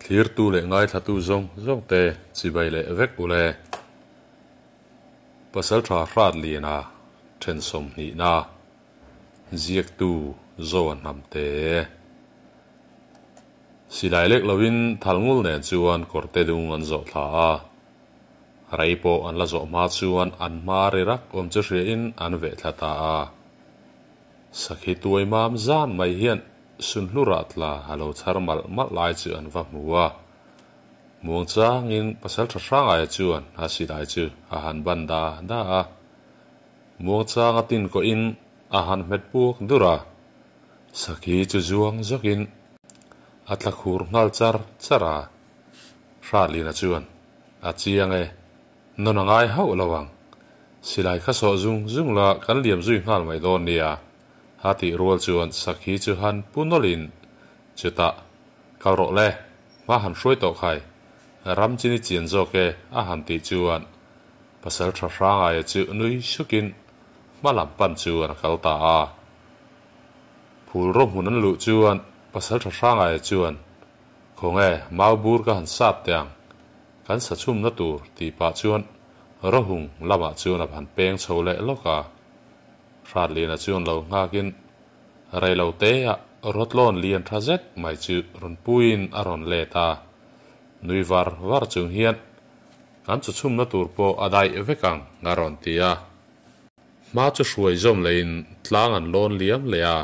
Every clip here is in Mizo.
Thlirtu leh ngaithlatu zawng zawng te chibai leh vek ule. Pasaltha Hratliana then sawmhnihna ziaktu Zoa Hnamte. Silai lek lovin Thalngul nen chuan kawrte dung an zawh thla a. Rei pawh an la zawh hma chuan an hma ri rak awm chu hriain an veh thla ta a. Sakhi tuai mam zan mai hian Sunhlurah tla a lo chhar malh malh lai chu an va hmu a. Muang changin pasal tha hrangaia chuan a silai chu a han ban da da a. Muang changa tin kawhin a han hmet puak dur a. Sakhi chu zuang zawkin a tla khur nghal char char a. Hratlina chuan a chiang e, nawn a ngai hauh lo ang. Silai kha sawh zung zung la kan liam zui nghal mai dawn nia. A tih rual chuan Sakhi chu han pu nawlhin chutah, Kal rawh le, hma han hruai tawh khai, ram chin i chian zawk e a han tih chuan pasal tha Hrangaia chu nui sukin hma lam pan chuan a kal ta a. Phul rawh hmun an luh chuan pasal tha Hrangaia chuan, Khawnge, mau bur ka han sat teh ang, kan sa chhumna tur tih pah chuan rawhung lamah chuan a han peng chho leh lawk a. Hratliana chuan lo nghakin reilo teah rawtlawn lian tha zet mai chu rawn puiin a rawn let a, nui var var chung hian kan chu chhumna tur pawh a daih vek ang a rawn ti a. Hma chu hruai zawm leiin tlang an lawn liam leh a,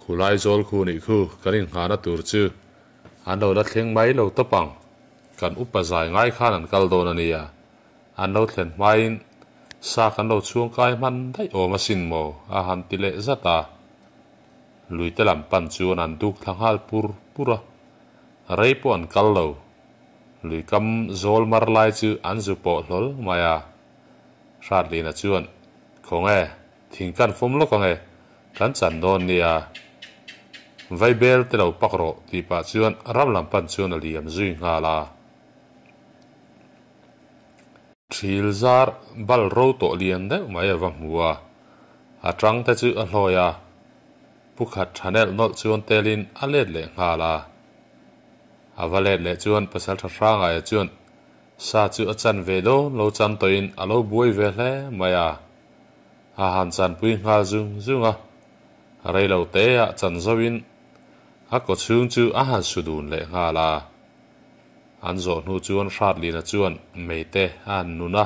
khulai zawl khu nih khu kan inghahna tur chu an lo la thleng mai lo tawp ang, kan upa zai ngai khan an kal dawn a nia, An lo thlen hmain sa kan lo chhung kai hman daih awm asin maw? a han ti leh zat a. Luite lam pan chuan an duk thla nghal pur pur a, rei pawh an kal lo. Lui kam zawl mar lai chu an zu pawh hlawl mai a. Hratlina chuan, Khawnge, thing kan fawm lawk ange, kan chan dawn nia. Vaibel te lo pak rawh tih pah chuan ram lam pan chuan a liam zui nghal a. Thil zar bal ro tawh lian deuh mai a va hmu a, a tang te chu a hlawi a, pu khat tha nelh nawlh chuan telin a let leh nghal a. A va let leh chuan pasal tha Hrangaia chuan sa chu a chan ve dawn lo chan tawhin a lo buai ve hle mai a, a han chanpui nghal zung zung a, reilo teah chan zoin a kawchhung chu a han su dun leh nghal a. An zawh hnu chuan Hratlina chuan Meite a han nun a,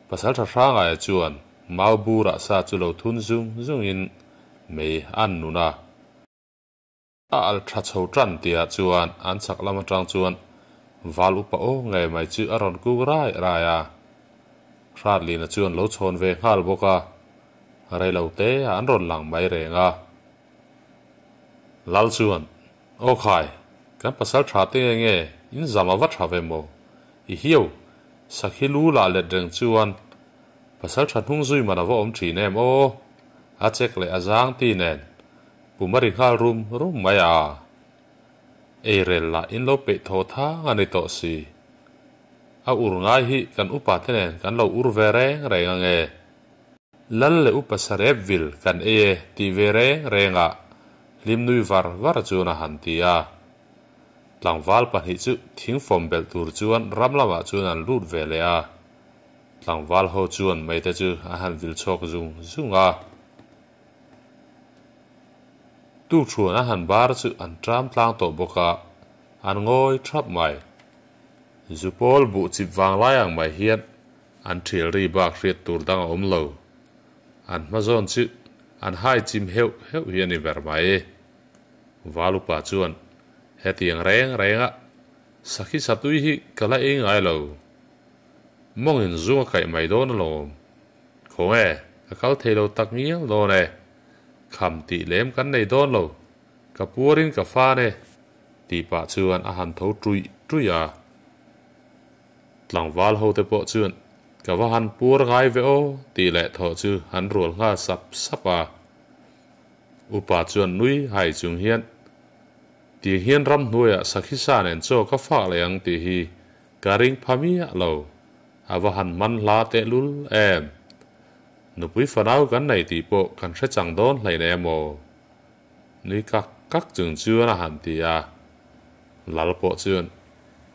Pasaltha Hrangaia chuan Mau burah sa chu lo thun zung zungin mei a han nun a. A alh tha chho tan tihah chuan an chhak lam atang chuan Val upa aw ngei mai chu a rawn kuk rai rai a. Hratlina chuan lo chhawn ve nghal bawk a, reilo te ah an rawn lang mai reng a. Lal chuan Aw khai, kan pasal tha te nge nge in zam a va tha ve maw? I hiau, sakhi lu lah let reng chuan pasal tha hnung zui man a va awm thin em aw? A chek leh a zang ti nen pum a ri nghal rum rum mai a. Ei rel lah in lo peih thaw thang a ni tawh si. A ur ngai hi kan upa te nen kan lo ur ve reng reng ange. Lal leh upa sarep vil kan ei e tih ve reng reng ah hlim nui var var chuan a han ti a. Tlangval pahnih chu thingfawm belh tur chuan ram lamah chuan an lut ve leh a. Tlangval ho chuan meite chu a han vil chhawk zung zung a. Tukthuan a han bar chu an ṭam tlang tawh bawk a, an ngawi ṭhap mai. Zupawl buh chip vang lai ang mai hian An thial ri bak hriat tur dang a awm lo. An hma zawn chu an hai chim heuh heuh hi a ni ber mai. Val upa chuan hetiang reng renga sakhi satui hi ka la ei ngai lo. Mawngin zung a kaih mai dawn alawm. Khawnge, ka kal thei lo tak ngial dawn e. Kham tih lem kan nei dawn lo. Ka puarin ka fan e, tih pah chuan a han tho tuih tuih a. Tlangval ho te pawh chuan ka va han pur ngai ve aw tih leh thawh chu an rual nghal sap sap a. Upa chuan nui hai chung hian Tiang hian ramhnuaiah sakhi sa nen chaw ka fak leh ang tih hi ka ring pha miah lo, a va han man hla tehlul em. Nupui fanau kan nei tih pawh kan hre chang dawn hlein em aw? Nui kak kak chung chuan a han ti a. Lal pawh chuan,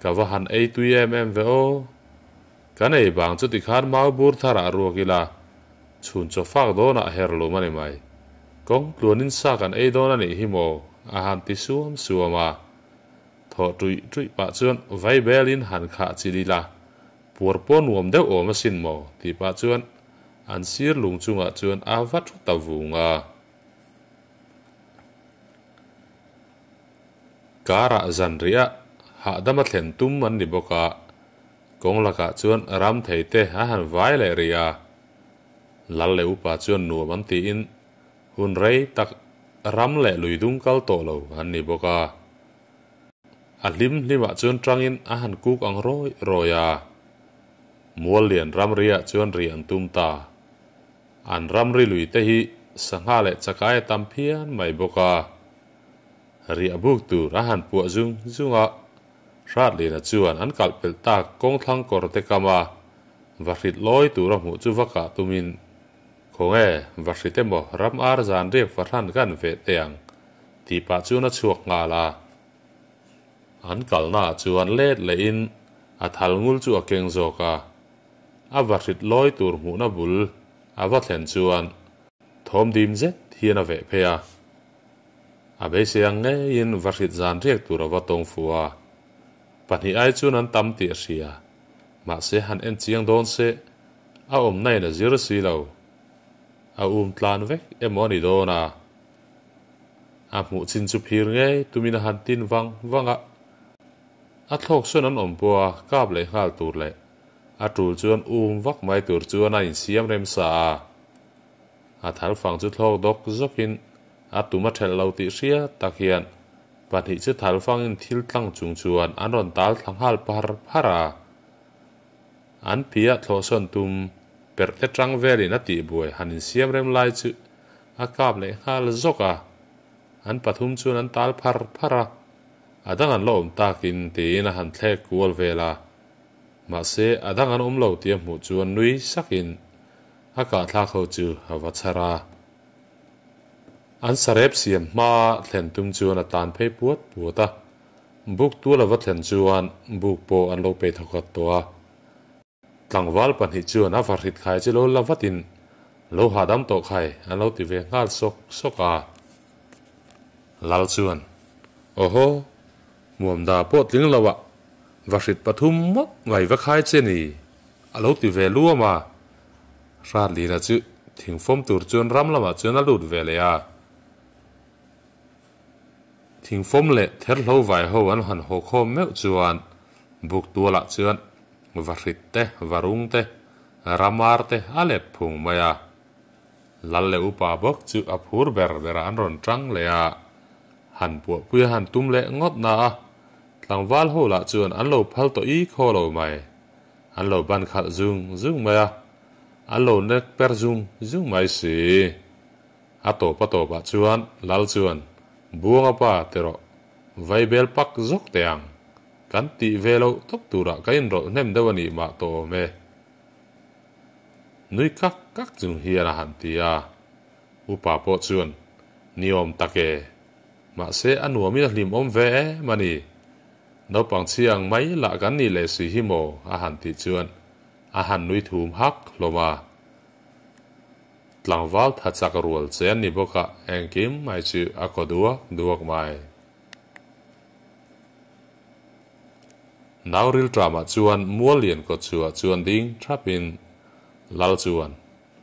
Ka va han ei tui em em ve aw. Kan ei bang chu tikhan mau bur tharah ruak ila, chhun chaw fak dawnah her lum a ni mai. Kawng tluanin sa kan ei dawn a nih hi maw? a han ti suam suam a. Thaw tuih tuih pah chuan vaibelin han khah chil ila, puar pawh nuam deuh awm asin maw? tih pah chuan an sir lung chungah chuan a va thu ta vung a. Karah zanriah hahdama thlen tum an ni bawk a, kawng lakah chuan ram thei te a han vai leh rih a. Lal leh upa chuan nuam an tiin hun rei tak ram leh lui dung kal tawh lo an ni bawk a. A hlim hlimah chuan tangin a han kuk ang rawi rawi a. Muallian ramriah chuan ri an tum ta. An ramri lui te hi sangha leh chakai a tam phian mai bawk a. Riah buk tur a han puah zung zung a, Hratlina chuan an kalh pelh tak kawngthlang kawr te kam a, va hrit lawi tur a hmuh chu va kah tumin, Khawnge, va hrit emaw ram ar zan riak fahran kan veh teh ang, tih pah chuan a chhuak nghal a. An kalnaah chuan let lehin a thal ngul chu a keng zawk a, a va hrit lawi tur hmuhna bul a va thlen chuan thawm dim zet hian a veh phei a. A beisei ang ngeiin va hrit zan riak tur a va tawng fu a, pahnih ai chuan an tam tih a hria. Mahse han en chiang dawn se, a awmna in a zir si lo. A um tlan vek emaw a ni dawn a. A hmuh chin chu phir ngei tumin a han tin vang vang a. A thlawk sawn an awm pawh a kap leh nghal tur leh a tul chuan um vak mai tur chuan a insiam rem sa a. A thalfang chu thlawk dawk zawkin a tum a ṭhelh lo tih hriat tak hian pahnih chu thalfangin thil tlang chung chuan an rawn tal thla nghal par phar a. An piah thlawhsawn tum perh te ṭang velin a tihbuai han insiam rem lai chu a kap leh nghal zawk a. An pathum chuan an tal phar phar a, a dang an la awm takin tiin a han thlek kual vel a. Mahse, a dang an awm lo tih a hmuh chuan nui sakin a kahthlak ho chu a va chhar a. An sarep siam hma thlen tum chuan a tan phei puat puat a, buk tual a va thlen chuan buk pawh an lo pei thawkhat tawh a. Tlangval pahnih chuan a vahrit khai chu lo la vatin lo hahdam tawh khai an lo ti ve nghal sawk sawk a. Lal chuan, Awhaw, hmuamda pawh tling lo ah vahrit pathum mawt mai va khai che ni, a lo ti ve luam a. Hratlina chu thingfawm tur chuan ram lamah chuan a lut ve leh a. Thingfawm leh therhlo vai ho an han haw khawm meuh chuan buk tualah chuan vahrit te, varung te, ramar te a let phung mai a. Lal leh upa bawk chu a phur ber berah an rawn tang leh a. Han puahpui a han tum leh ngawt na a, tlangval ho lah chuan an lo phal tawh i khaw lo mai. An lo ban khalh zung zung mai a, an lo nek per zung zung mai si. A tawp a tawpah chuan Lal chuan, Buanga pa ti rawh, vaibel pak zawk teh ang. Kan tih ve loh tawp turah ka inrawlh hnem deuh a nih mah tawh awm e. Nui kak kak chung hian a han ti a. Upa pawh chuan, Ni awm tak e. Mahse a nuamin a hlimawm ve em a ni. Naupang chhia ang mai lah kan nih leh si hi maw? a han tih chuan a han nui thum hak hlawm a. Tlangval tha chak rual che an ni bawk a, engkim mai chu a kaw duak duak mai. Nau rilṭamah chuan Muallian kaw chhuah chuan ding thapin Lal chuan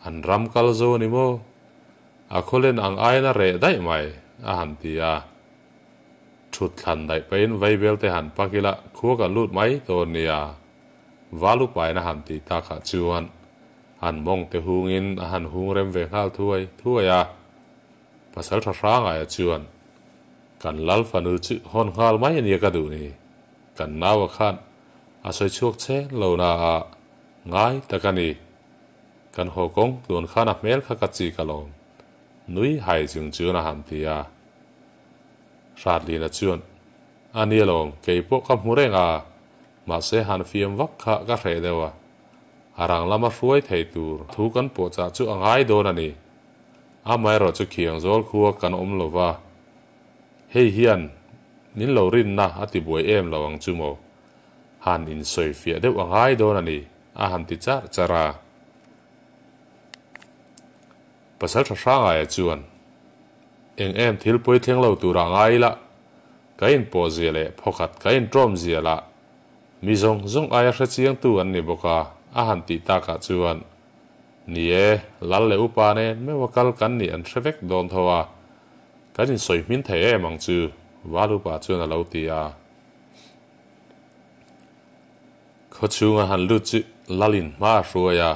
an ram kal zo a ni maw? A khawlen ang aiin a reh daih mai, a han ti a. Thut thlan daih pahin vaibel te han pak ila khua kan lut mai dawn nia. Val upain a han tih takah chuan an mawng te hungin a han hung rem ve nghal thuai thuai a. Pasal tha hrangaia chuan kan lal fanu chu hawn nghal mai ania ka duh ni. Kan naua khan a sawi chhuak chen lo na a ngai tak a ni. Kan haw kawng tluan khan a hmel kha ka chik alawm. Nui hai chung chuan a han ti a. Hratlina chuan, A ni alawm, kei pawh ka hmu reng a, mahse han fiam vak kha ka hreh deuh a. A rang lama hruai thei tur thu kan pawhchah chu a ngai dawn a ni. Amaherawh chu khiang zawl khua kan awm lo va, hei hian min lo rinna a ti buai em lo ang chu maw? Han insawi fiah deuh a ngai dawn a ni, a han ti charh charh a. Pasal tha Hrangaia chuan, Eng em thil pawi thleng lo turah ngai ila, ka inpawh zia leh phawkhat ka inṭawm zia lah mi zawng zawng aia hre chiangtu an ni bawk a, a han tih takah chuan, Ni e, lal leh upa nen meuha kal kan nih an hre vek dawn tho a, kan insawi hmin thei em ang chu, Val upa chuan a lo ti a. Khawchhunga han lut chu lalin hma a hruai a,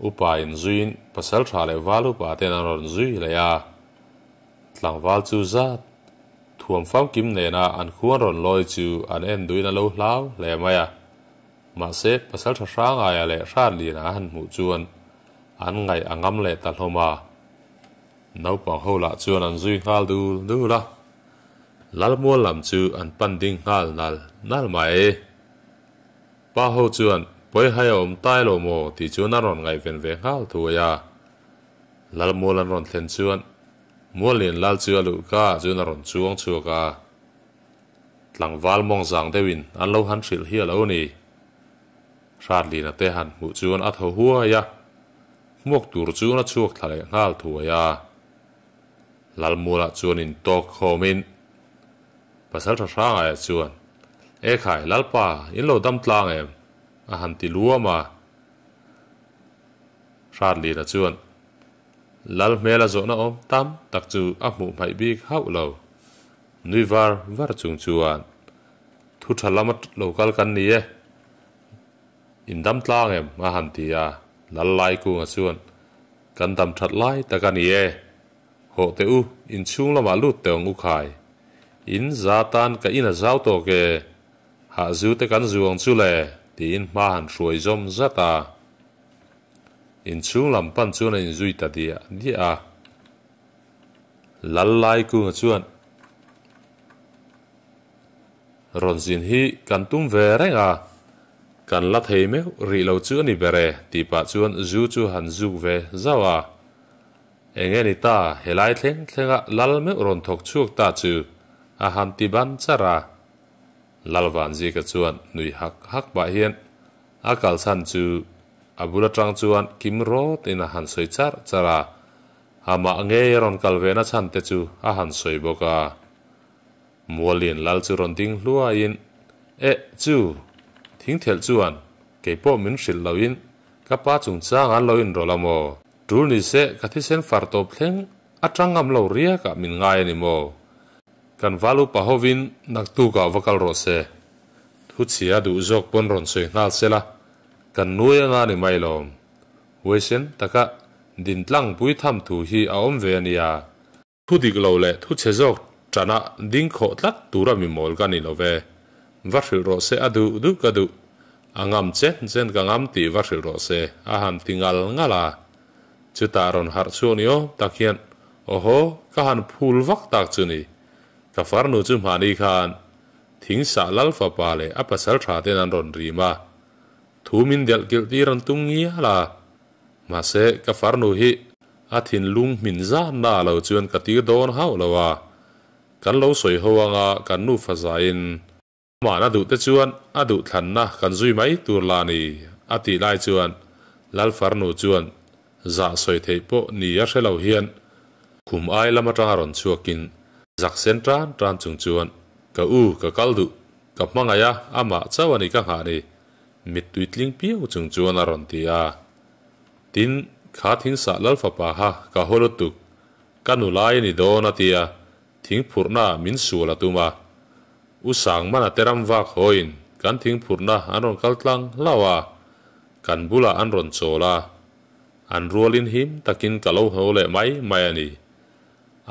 upa in zuiin pasal tha leh val upa ten an rawn zui leh a. Tlangval chu zat thuam famkim nena an khuan rawn lawi chu an en duhin a lo hlau hle mai a. Mahse, pasal tha Hrangaia leh Hratliana a han hmuh chuan an ngaih a ngam leh ta hlawm a. Naupang ho lah chuan an zui nghal dul dul a. Lalmual lam chu an pan ding nghal nal nal mai. Pa ho chuan Pawihai a awm tai lo maw tih chuan an rawn ngaihven ve nghal thuai a. Lalmual an rawn thlen chuan Muallian lal chu a luh ka ah chuan a rawn chuang chhuak a. Tlangval mawng zang deuhin an lo han hrilh hi a lo ni. Hratlina te han hmuh chuan a thaw huai a, hmuak tur chuan a chhuak thla leh nghal thuai a. Lalmualah chuan intawk khawmin Pasal tha Hrangaia chuan, E khai, Lalpa, in lo dam tlang em? a han ti luam a. Hratlina chuan, Lal hmela zawhna awm tam tak chu a hmuh hmaih bik hauh lo. Nui var var chung chuan, Thu tha lama lo kal kan ni e. In dam tlang em? a han ti a. Lal Laikunga chuan, Kan dam that lai tak a ni e. Hawh teh u, inchhung lamah lut teh ang u khai. In za tan ka in a zau tawk e. Hah zu te kan zu ang chu le, tiin hma han hruai zawm zat a. Inchhung lam pan chuan a inzui ta diah diah a. Lal Laikunga chuan, Rawn zin hi kan tum ve reng a, kan la thei meuh rih lo chu a ni ber e, tih pah chuan zu chu han zuk ve zauh a. Eng nge ni ta, helai thleng thlenga lal meuh rawn thawk chhuak ta chu a han ti ban char a. Lal Vanzika chuan nui hak hak pah hian a kalchhan chu a bul atang chuan kim rawt in a han sawi char char a, amah ngei a rawn kal ve na chhan te chu a han sawi bawk a. Mualin lal chu rawn ding hluaiin, Eh, chu! Thingthelh chuan kei pawh min hrilh loin ka pa chungchang an lo inrawlh a maw? Tul ni se ka thisen far tawp thleng atang ngam lo riakah min ngai a ni maw? Kan val upa hovin naktukah va kal rawh se. Thuchhia duh zawk pawn rawn sawi nghal se la, kan nuai anga ni mai lawm. Huaisen taka dintlang pui tham thu hi a awm ve a nia. Thu dik lo leh thu chhe zawk ṭana ding khawh tlat tura mi mawl ka ni lo ve. Va hrilh rawh se a duh duh ka duh. A ngam chen chen ka ngam tih va hrilh rawh se a han ti ngal ngal a. Chutah rawn harh chhuak ni awm tak hian Awhaw ka han phul vak tak chu ni. Ka farnu chu hmahni khan thing sah lal fapa leh a pasal tha ten an rawn rim a. Thu min delh kilh tir an tum ngial a. Mahse ka farnu hi a thinlung hmin zanna a lo chuan ka tir dawn hauh lo a, kan lo sawi ho anga kan nufa zaiin amahna duh te chuan a duh thlanna kan zui mai tur la ni a tih lai chuan Lal farnu chuan zah sawi theih pawh ni a hre lo hian khum ai lam atanga rawn chhuakin zak sen tan tan chung chuan ka u ka kal duh ka hmangaih a amah chauh a ni ka nghah ni Mittui tling piau chung chuan a rawn ti a. Tin, kha thingsah lal fapa kha ka haw lutuk, ka nu lai a ni dawn a tia, thing phurhna min sual a tum a. U Sangmana te ram vak hawiin kan thing phurhna an rawn kal tlang hlauh a, kan bulah an rawn chawl a. An rualin him takin ka lo haw leh mai mai a ni.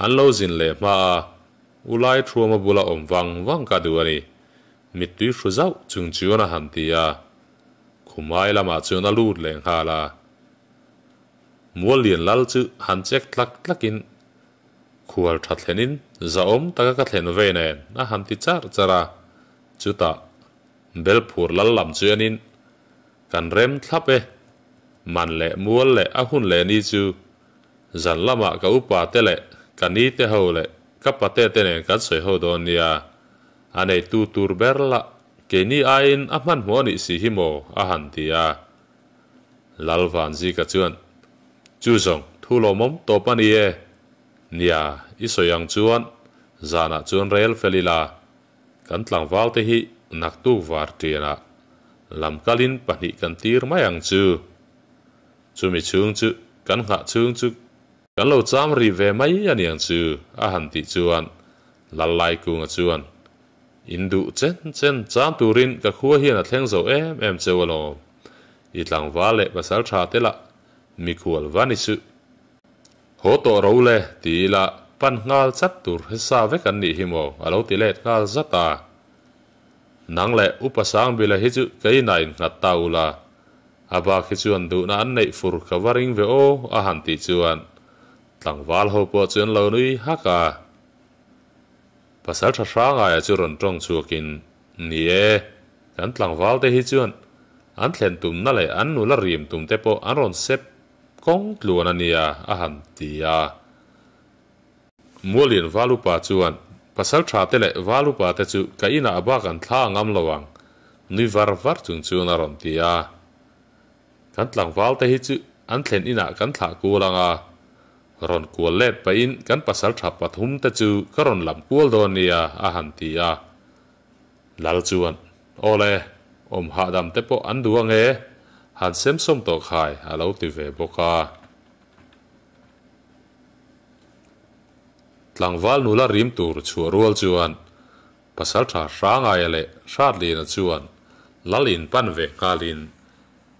An lo zin leh hma a, U Laithuama bula awm vang vang ka duh a ni. Mittui hru zauh chung chuan a han ti a, khumai lamah chuan a lut leh nghal a. Muallian lal chu han chek tlak tlakin khual tha thlenin zahawm taka ka thlen ve nen a han ti char char a, chutah Belphur lal lam chuanin kan rem thlap e, man leh mual leh a hun leh ni chu zan lamah ka upa te leh ka ni te ho leh ka pate te nen kan sawi ho dawn nia. A neitu tur ber lah keini aiin a hmanhmawh a nih si hi maw? a han ti a. Lal Vanzika chuan, Chu zawng thu lawmawm tawp a ni e. Nia, i sawi ang chuan zanah chuan rel fel ila, kan tlangval te hi naktuk var tianah lam kalin pahnih kan tir mai ang chu. Chumi chhung chu kan nghah chhung chu kan lo cham rih ve mai a niang chu a han tih chuan Lallaikunga chuan In duh chen chen cham turin ka khua hian a thleng zo em em cheu alawm. I tlangval leh pasal tha te lah mikhual va ni suh. Haw tawh ro le ti ila pan nghal chat tur hesa vek an nih hi maw a lo ti let nghal zat a. Nang leh Upa Sangbila hi chu kei inah innghat ta ula, a bak hi chuan duhna an neih fur ka va ring ve aw a han tih chuan tlangval ho pawh chu an lo nui hak a. Pasal tha Hrangaia chu rawn tawng chhuakin, Ni e, kan tlangval te hi chuan an thlen tumna leh an nula rim tum te pawh an rawn sep kawng tluan a nia a han ti a. Mualin Valupa chuan, Pasal tha te leh Valupa te chu ka inah a bak an thla ngam lo ang, nui var var chung chuan a rawn ti a. Kan tlangval te hi chu an thlen inah kan thlah kual ang a, rawn kual let pahin kan pasal tha pathum te chu ka rawn lam kual dawn nia a han ti a. Lal chuan, Awle, awm hahdam te pawh an duh ang e, han semsawm tawh khai a lo ti ve bawk a. Tlangval nula rim tur chhuah rual chuan Pasalṭha Hrangaia leh Hratliana chuan Lal in pan ve nghalin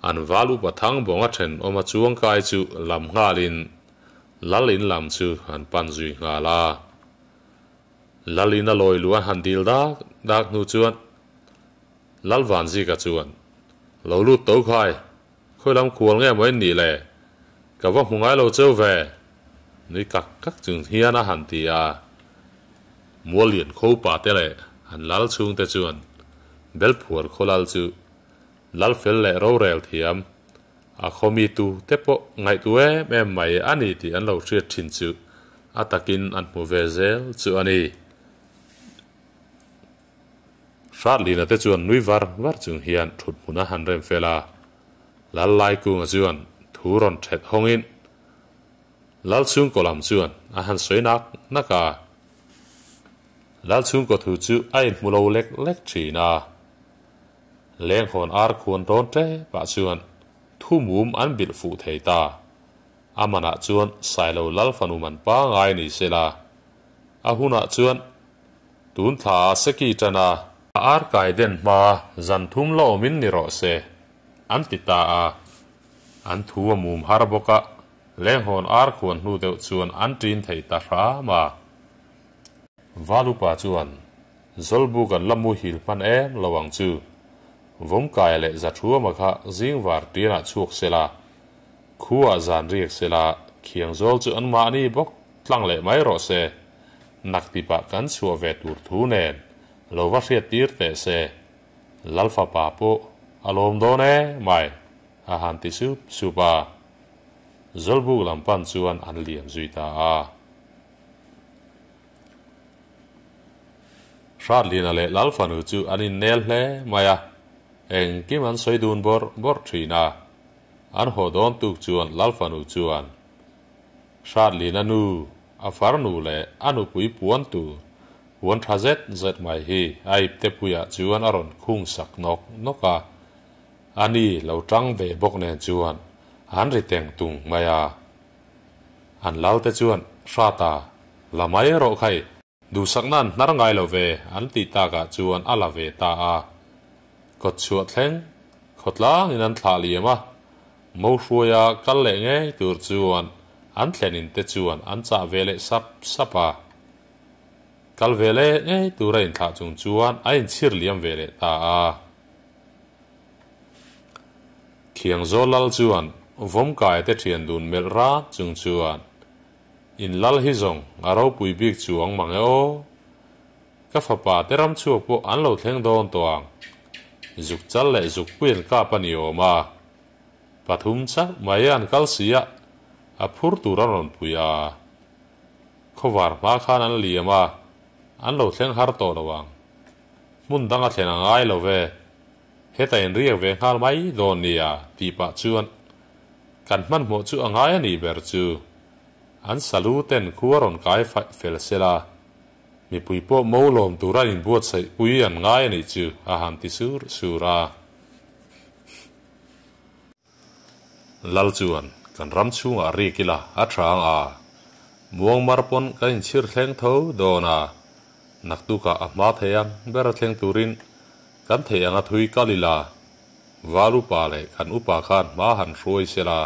an val upa Thangbawnga ṭhenawma chuangkai chu lam nghalin Lal in lam chu an pan zui nghal a. Lal in a lawi lu an han dil dak dak hnu chuan Lal Vanzika chuan, Lo lut to khai, Khawi lam kual nge maw in nih le? Ka va hmu ngai lo cheu ve! Nui kak kak chung hian a han ti a. Muallian kho pa te leh an lal chhung te chuan Belphuar khaw lal chu lal fel leh rorel thiam, a khaw mi tu te pawh ngaihtu em em mai a ni tih an lo hriat thin chu a takin an hmu ve zel chu a ni. Hratlina te chuan nui var var chung hian thut hmun a han rem fel a, Lal Laikunga chuan thu rawn thet hawngin Lal chhungkaw lam chuan a han sawi nak nak a. Lal chhungkaw thu chu a inhmu lo lek lek thin a. Lenghawn ar khuan dawn tepah chuan thu mum an bilh fuh thei ta. A manah chuan Sailo Lal fanu man pangai ni sela, a hunah chuan Tun thla a seki tan a. A ar kai den hma zan thum la awmin ni rawh se, an ti ta a. An thu a mum har bawk a, lenghawn ar khuan hnu deuh chuan an ṭin thei ta hram a. Valupa chuan, Zawlbuk an la muhil hman em lo ang chu. Vawmkai leh Zathuama kha zingvar ṭianah chhuak sela, khuah zan riak sela, khiangzawl chu anmahni bawk tlang leh mai rawh se. Naktipah kan chhuah ve tur thu nen lo va hriat tir teh se, Lalfapa pawh a lawm dawn e mai, a han ti sup sup a. Zawlbuk lam pan chuan an liam zui ta a. Hratlina leh Lalfanu chu an innel hle mai a, engkim an sawi dun bawrh bawrh thin a. An haw dawn tuk chuan Lalfanu chuan, Hratlina nu, A farnu leh a nupui puan tur puan tha zet zet mai hi a ipte puiah chuan a rawn khung sak nawk nawk a, a ni lo tang ve bawk nen chuan an ri teng tung mai a. An lal te chuan Hrata, la mai rawh khai, duhsakna an hnar ngai lo ve an tih takah chuan a la ve ta a. Kawtchhuah thleng khawtlangin an thlah liam a, Mohruaia kal leh ngei tur chuan an thlenin te chuan an chah ve leh sap sap a. Kal ve leh ngei tur a inthlah chung chuan a inchhir liam ve leh ta a. Khiangzawl lal chuan Vawmkai te thian dun melh rat chung chuan, In lal hi zawng a ropui bik chuang mang e aw. Ka fapa te ram chhuak pawh an lo thleng dawn tawh ang. Zuk chal leh zuk pui an kap a ni awm a. Pathum chauh mai an kal si a, a phur tur an rawn pui a. Khawvar hma khan an liam a, an lo thleng har tawh lo ang. Hmun dang a thlen a ngai lo ve, heta in riak ve nghal mai dawn nia tih pah chuan kan hmanhmawh chu a ngai a nih ber chu. An salu ten khu a rawn kai faih fel sela, mipui pawh mo lawm tura inbuatsaih pui an ngai a nih chu a han ti sur sur a. Lal chuan kan ram chhungah rik ila a tha ang a, muangmar pawn kan inchhir thleng tho dawn a, naktukah a hma thei ang ber a thleng turin kan theih anga thui kal ila, val upa leh kan upa khan hma han hruai sela,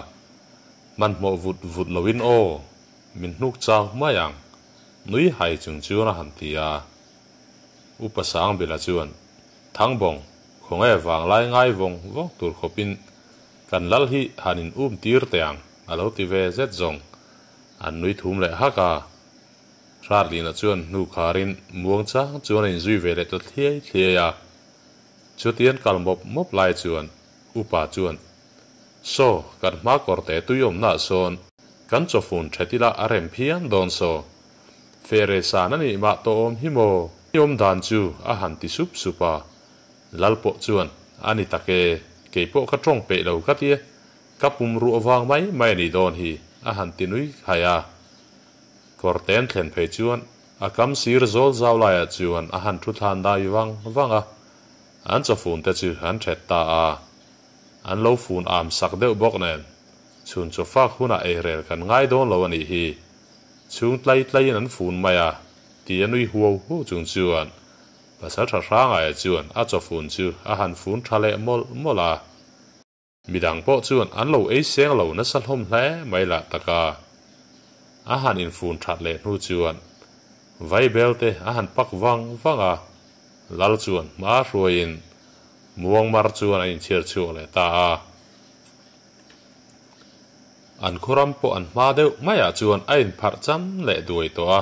hmanhmawh vut vut loin aw, min hnuk chau mai ang, nui hai chung chuan a han ti a. Upa Sangbila chuan Thangbawng, khawnge vanglai ngai vawng vawng tur khawpin kan lal hi han in um tir teh ang, a lo ti ve zet zawng. An nui thum leh hak a. Hratlina chuan hnu kharin muang chang chuan a inzui ve leh ta thliai thliai a. Chutian kal mawp mawp lai chuan upa chuan, Saw, kan hma kawrte tui awmnaah sawn kan chawfun that ila a rem phian dawn saw. Fere san a nih mah tawh awm hi maw? I awm dan chu a han ti sup sup a. Lal pawh chuan, A ni tak e, kei pawh ka tawng peih lo ka ti e, ka pum ruah vang mai mai a nih dawn hi, a han ti nui khai a. Kawrten thlen phei chuan a kam sir zawl zau laiah chuan a han thu thlan dai vang vang a, an chawfun te chu an that ta a. An lo fun am sak deuh bawk nen, chhun chawfak hunah eirel kan ngai dawn lo a nih hi. Chhung tlai tlaiin an fun mai a, ti a nui huau huau chung chuan pasal tha Hrangaia chuan a chawfun chu a han fun tha leh mawlh mawlh a. Midang pawh chuan an lo ei seng lo nasa hlawm hle mai lah tak a. A han infun that leh hnu chuan Vaibel te a han pak vang vang a, Lal chuan hma hruaiin Muangmar chuan a inchhiar chhuak leh ta a. An khuram pawh an hma deuh maiah chuan a inpharh cham leh duai tawh a.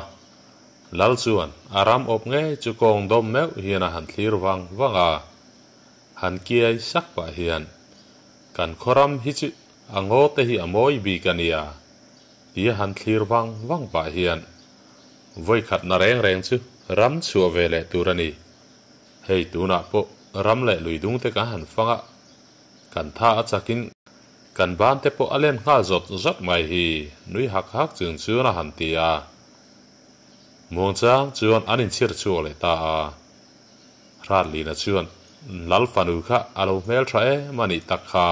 Lal chuan a ram awp ngei chu kawng dawm meuh hian a han thlir vang vang a. Han kiai sak pah hian, Kan khuaram hi chu a ngaw te hi a mawi bik a nia, tia han thlir vang vang pah hian, Vawikhatna reng reng chu ram chhuah ve leh tur a ni. Hei tunah pawh ram leh lui dung te kan han fang a, Kan tha a chakin kan ban te pawh a len nghal zawt zawt mai hi nui hak hak chung chuan a han ti a. Muangchang chuan an inchhir chhuak leh ta a. Hratlina chuan Lal fanu kha a lo hmel tha em a nih tak kha.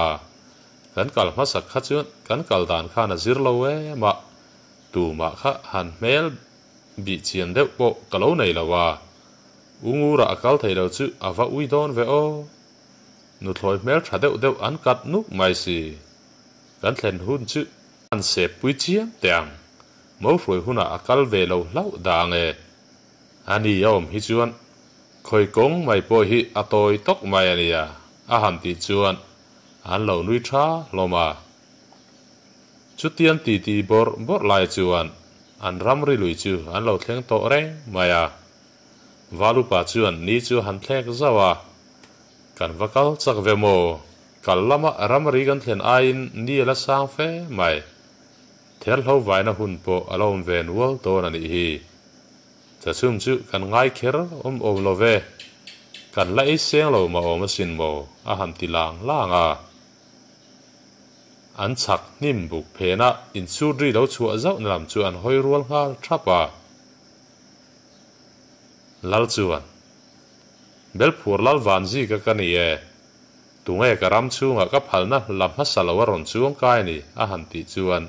Kan kal hmasak kha chuan kan kal dan khan a zir lo em a, tumah kha han hmel bih chian deuh pawh ka lo nei lo a. U Ngura a kal thei lo chu a va ui dawn ve aw. Nuthlawi hmel tha deuh deuh an kat nuk mai si. Kan thlen hun chu an sep pui chiam teh ang. Mo hruai hunah a kal ve lo hlauh dah ang e. A ni a awm hi chuan khawi kawng mai pawh hi a tawi tawk mai a nia a han tih chuan an lo nui tha hlawm a. Chutian titi bawrh bawrh lai chuan an ramri lui chu an lo thleng tawh reng mai a. Valupa chuan ni chu a han thlek zauh a, Kan va kal chak ve maw? Kal lama ramri kan thlen aiin ni a la sang fe mai. Therhlo vaina hun pawh a la awm ve nual dawn a nih hi. Chachhum chu kan ngai kher awm awm lo ve. Kan la ei seng lo mah awm asin maw? a han ti lang lang a. An chhak hnim buk phena insut ri lo chhuah zauhna lam chu an hawi rual nghal thap a. Lal chuan, Belphur Lal Vanzika ka ni e, tunge ka ram chhungah ka phalna la hmasa lo a rawn chuang kai ni a han tih chuan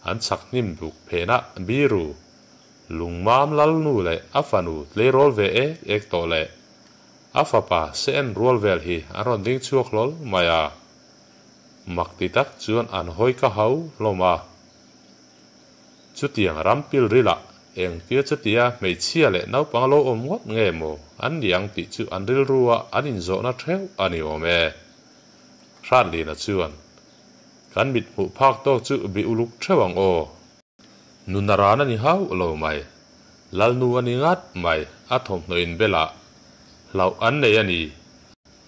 an chhak hnim buk phenah biru lungmam Lalnu leh a fanu tleirawl ve ek ek tawh leh a fapa se en rual vel hi an rawn ding chhuak hlawl mai a. Mak ti tak chuan an hawi ka hau hlawm a. Chutiang ram pilrilah engtia chutia hmeichhia leh naupang lo awm ngawt nge maw an ni ang tih chu an rilrua an inzawhna theuh a ni awm e. Hratlina chuan, Kan mit hmuh phak tawk chu bi uluk theuh ang aw. Nuna ran a ni hauh lo mai. Lalnu a ni ngat mai, a thawmhnaw inbelah hlauh an nei a ni.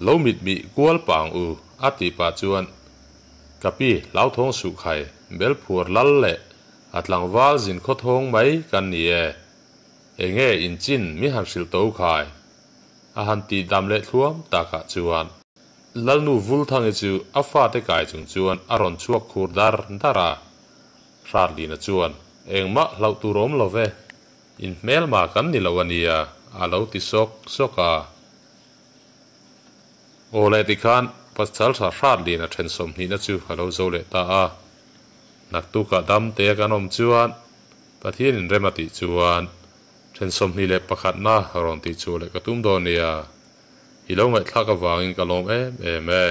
Lo mit mih kual pang u, a tih pah chuan ka pi hlauthawng suh khai belphuar lal leh a tlangval zin khawthawng mai kan ni e. Enge in chin mi han hrilh to khai? A han tih dam leh thluam takah chuan Lalnu Vulthangi chu a fate kai chung chuan a rawn chhuak khur dar dar a. Hratlina chuan, Engmah hlauh tur awm lo ve, in hmelma kan ni lo a nia, a lo ti sawk sawk a. Aw leh tikhan Pasal Hratlina then sawmhnihna chu a lo zo leh ta a. Naktukah damtea kan awm chuan Pathianin rem a tih chuan then 21na rawn tih chhuah leh ka tum dawn nia. I lo ngaihthlak avangin ka lawm em em e.